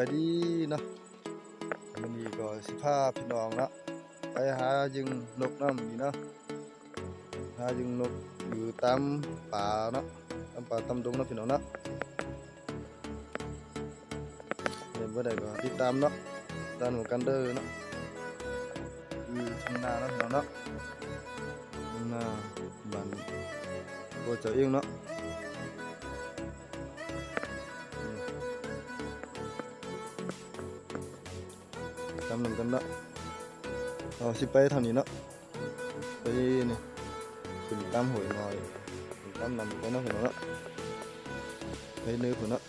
ບາຍດີເນາະ ມື້ນີ້ກໍຊິພາພີ່ນ້ອງເນາະ ໄປຫາຍິງນົກນຳອີກເນາະ ຫາຍິງນົກຢູ່ຕາມປ່າເນາະ ຕາມປ່າຕາມດົງເນາະ ພີ່ນ້ອງເນາະ. ໄດ້ບໍ່ໄດ້ກໍຕິດຕາມເນາະ ຕາມນຳກັນເດີເນາະ. ຢູ່ທົ່ງນາເນາະ ພີ່ນ້ອງເນາະ ທົ່ງນາບ້ານໂພເຈົ້າເອງເນາະ. ຕາມນຳກັນເນາະ ເຮົາຊິໄປທາງນີ້ເນາະ ໄປນີ້ ຂຶ້ນຕາມຫ້ວຍນ້ອຍ ຂຶ້ນຕາມນັ້ນໄປເນາະ ພີ່ນ້ອງເນາະ ໄປເນີພຸ້ນເນາະ.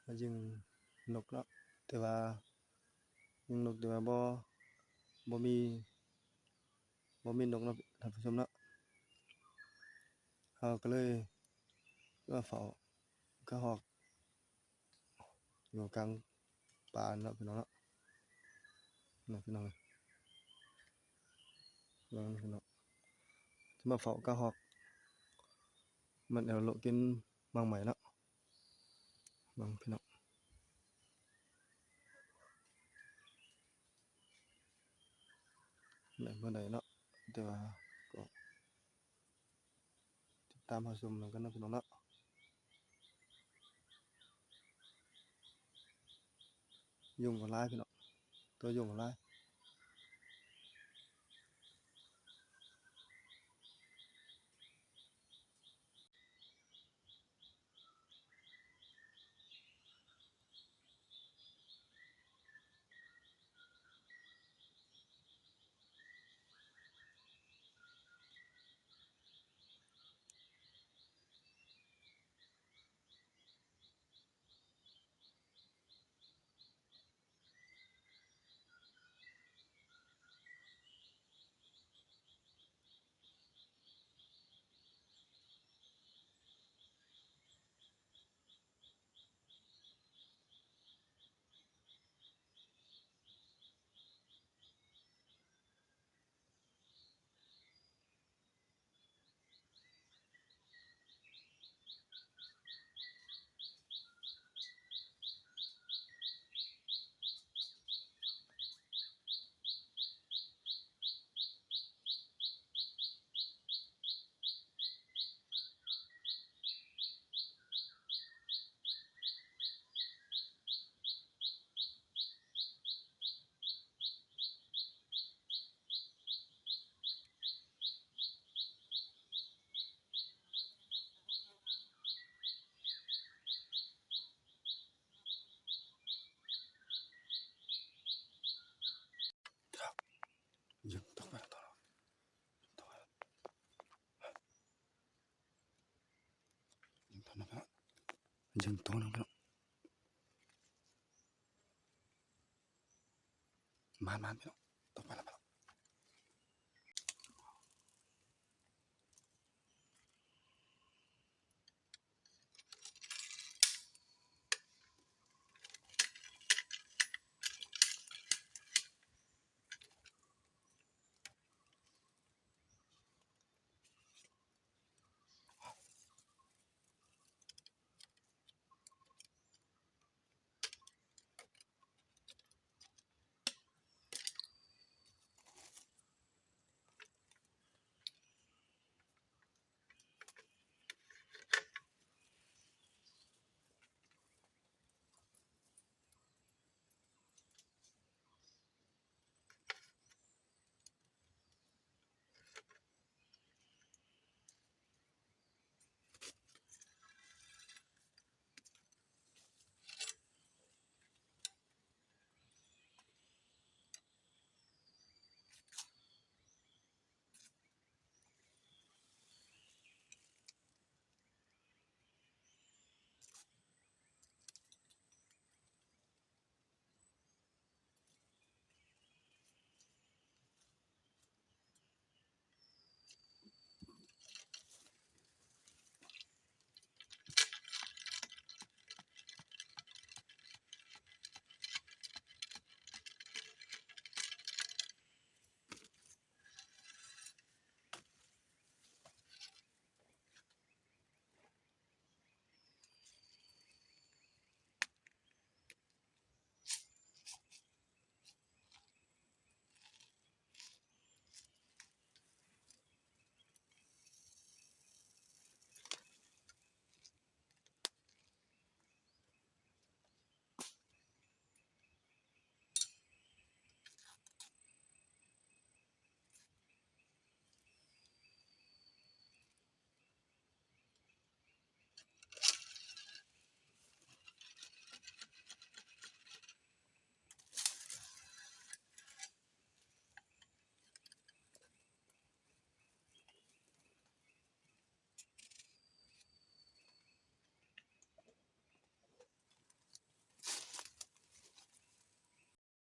ມາຍິງນົກເນາະ ແຕ່ວ່າຍິງນົກ ແຕ່ວ່າບໍ່ ບໍ່ມີ ບໍ່ມີນົກເນາະ ທ່ານຜູ້ຊົມເນາະ. ເຮົາກໍເລີຍມາເຝົ້າກະຮອກ ຢູ່ກາງປ່າເນາະ ພີ່ນ້ອງເນາະ ເນາະ ພີ່ນ້ອງເອີຍ ເບິ່ງພີ່ນ້ອງ ຈະມາເຝົ້າກະຮອກ ມັນແອວເລາະກິນໝາກໄມ້ເນາະ ເບິ່ງພີ່ນ້ອງ ໄດ້ບໍ່ໄດ້ເນາະ ແຕ່ວ່າກໍ ຕິດຕາມຮັບຊົມນຳກັນເນາະ ພີ່ນ້ອງເນາະ. ຍຸງກໍຫຼາຍພີ່ນ້ອງ ຕົວຍຸງກໍຫຼາຍ. ສ ເຖິງໂຕໜຶ່ງພີ່ນ້ອງ. ມານໆ ພີ່ນ້ອງ ຕົກໄປແລ້ວ ໄປແລ້ວ.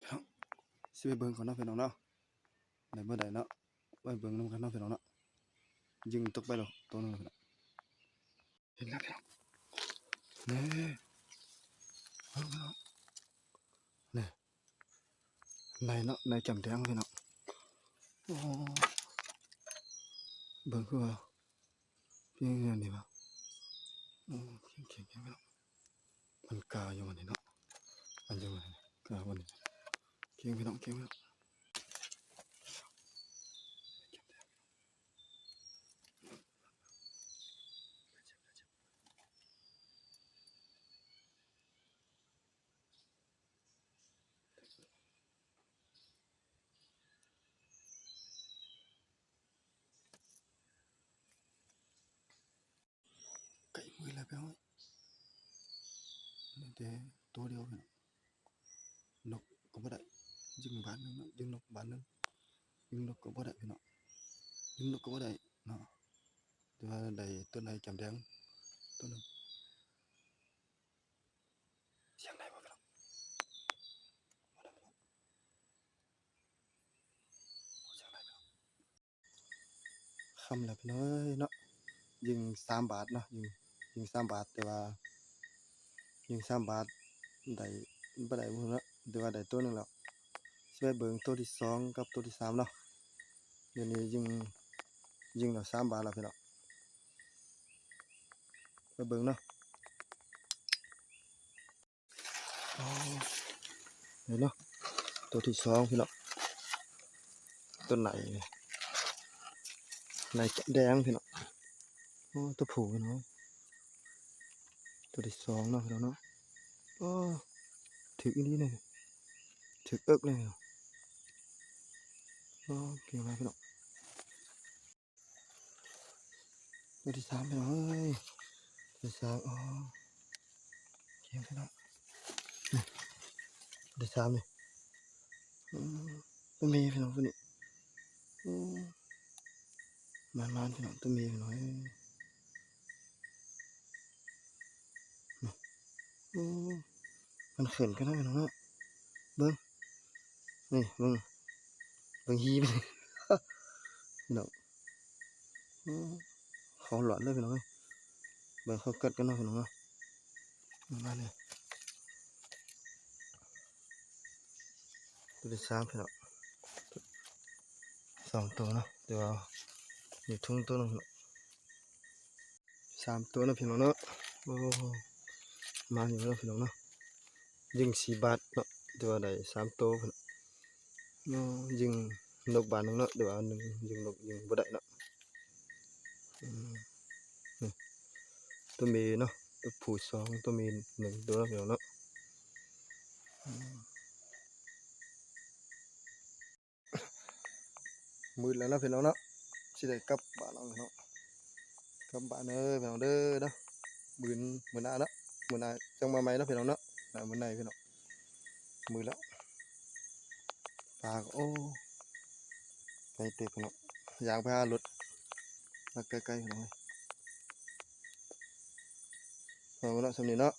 ພີ່ນ້ອງ ຊິໄປເບິ່ງກ່ອນເນາະພີ່ນ້ອງເນາະ ໄດ້ບໍ່ໄດ້ເນາະ ໄປເບິ່ງນຳກັນເນາະພີ່ນ້ອງເນາະ. ຍິງຕົກໄປແລ້ວໂຕໜຶ່ງພີ່ນ້ອງ ເຫັນແລ້ວພີ່ນ້ອງ ນີ້ ເບິ່ງພີ່ນ້ອງ ນີ້ ໃນເນາະ ໃນຈຳແດງພີ່ນ້ອງ ໂອ້ ເບິ່ງຄືວ່າ ເປັນຫຍັງນີ້ວະ ໂອ້ ເກັ່ງໆ ພີ່ນ້ອງ. ມັນກາຢູ່ນີ້ເນາະ ມັນຢູ່ນີ້ ກາຢູ່ນີ້ ເກັ່ງພີ່ນ້ອງ ເກັ່ງພີ່ນ້ອງ. ໃກ້ມື້ແລ້ວພີ່ນ້ອງ ໄດ້ແຕ່ໂຕດຽວພີ່ນ້ອງ ນົກກໍບໍ່ໄດ້ ຍິງບາດໜຶ່ງເນາະ ຍິງນົກບາດໜຶ່ງ ຍິງນົກກໍບໍ່ໄດ້ພີ່ນ້ອງ ຍິງນົກກໍບໍ່ໄດ້ເນາະ ແຕ່ວ່າໄດ້ໂຕໃນຈຳແດງໂຕໜຶ່ງ. ສຽງໄດ້ບໍ່ພີ່ນ້ອງ ບໍ່ໄດ້ພີ່ນ້ອງ ສຽງໄດ້ພີ່ນ້ອງ. ຄ່ຳແລ້ວພີ່ນ້ອງເອີຍເນາະ ຍິງສາມບາດເນາະ ຍິງ ຍິງສາມບາດ ແຕ່ວ່າຍິງສາມບາດໄດ້ ບໍ່ໄດ້ບໍ່ເນາະ ແຕ່ວ່າໄດ້ໂຕໜຶ່ງແລ້ວ ຊິໄປເບິ່ງໂຕທີສອງກັບໂຕທີສາມເນາະ. ດຽວນີ້ຍິງ ຍິງແລ້ວສາມບາດແລ້ວພີ່ນ້ອງ ໄປເບິ່ງເນາະ. ອໍ ເຫັນເນາະ ໂຕທີສອງພີ່ນ້ອງ ໂຕໃນ ໃນຈຳແດງພີ່ນ້ອງ ໂອ້ ໂຕຜູ້ພີ່ນ້ອງ ໂຕທີສອງເນາະພີ່ນ້ອງເນາະ. ໂອ້ ຖືກອີ່ຫຼີນີ້ ຖືກເອິກເລີຍ ໂອ້ ເກັ່ງຫຼາຍພີ່ນ້ອງ. ໂຕທີສາມພີ່ນ້ອງເອີຍ ໂຕທີສາມ ໂອ້ ເກັ່ງພີ່ນ້ອງ ນີ້ ໂຕທີສາມນີ້ ໂອ້ ໂຕເມຍພີ່ນ້ອງ ໂຕນີ້ ໂອ້ ມານໆ ພີ່ນ້ອງ ໂຕເມຍພີ່ນ້ອງເອີຍ ນີ້ ໂອ້ ມັນຂຶ້ນກັນເນາະພີ່ນ້ອງເນາະ ເບິ່ງ ນີ້ເບິ່ງ ເບິ່ງຮີມັນ ພີ່ນ້ອງ ໂອ້ ເຂົາຫຼອດເລີຍພີ່ນ້ອງເອີຍ ເບິ່ງເຂົາກັດກັນເນາະພີ່ນ້ອງເນາະ ມາເລີຍ ໂຕທີສາມພີ່ນ້ອງ ສອງໂຕເນາະ ແຕ່ວ່າຢູ່ທຸງໂຕໜຶ່ງເນາະ ສາມໂຕເນາະພີ່ນ້ອງເນາະ ໂອ້ ມາຢູ່ເນາະພີ່ນ້ອງເນາະ ຍິງສີ່ບາດເນາະ ແຕ່ວ່າໄດ້ສາມໂຕພຸ້ນ ເນາະ ຍິງນົກບາດໜຶ່ງເນາະ ແຕ່ວ່າໜຶ່ງຍິງນົກຍິງບໍ່ໄດ້ເນາະ ອືມ ນີ້ ໂຕເມຍເນາະ ໂຕຜູ້ສອງ ໂຕເມຍໜຶ່ງໂຕເນາະພີ່ນ້ອງເນາະ ອືມ ມືດແລ້ວເນາະພີ່ນ້ອງເນາະ ຊິໄດ້ກັບບ້ານແລ້ວພີ່ນ້ອງ ກັບບ້ານເດີພີ່ນ້ອງເດີເນາະ ມື້ອື່ນມື້ໜ້າເນາະ ມື້ໜ້າຈັ່ງມາໃໝ່ເນາະພີ່ນ້ອງເນາະ ມື້ໜ້າມື້ໃນພີ່ນ້ອງ ມືດແລ້ວ ປາກະ ໂອ້ ໄກເຕີບພີ່ນ້ອງ ຍ່າງໄປຫາລົດ ມາໄກໆພີ່ນ້ອງເອີຍ ເອົາເນາະ ສ່ຳນີ້ເນາະ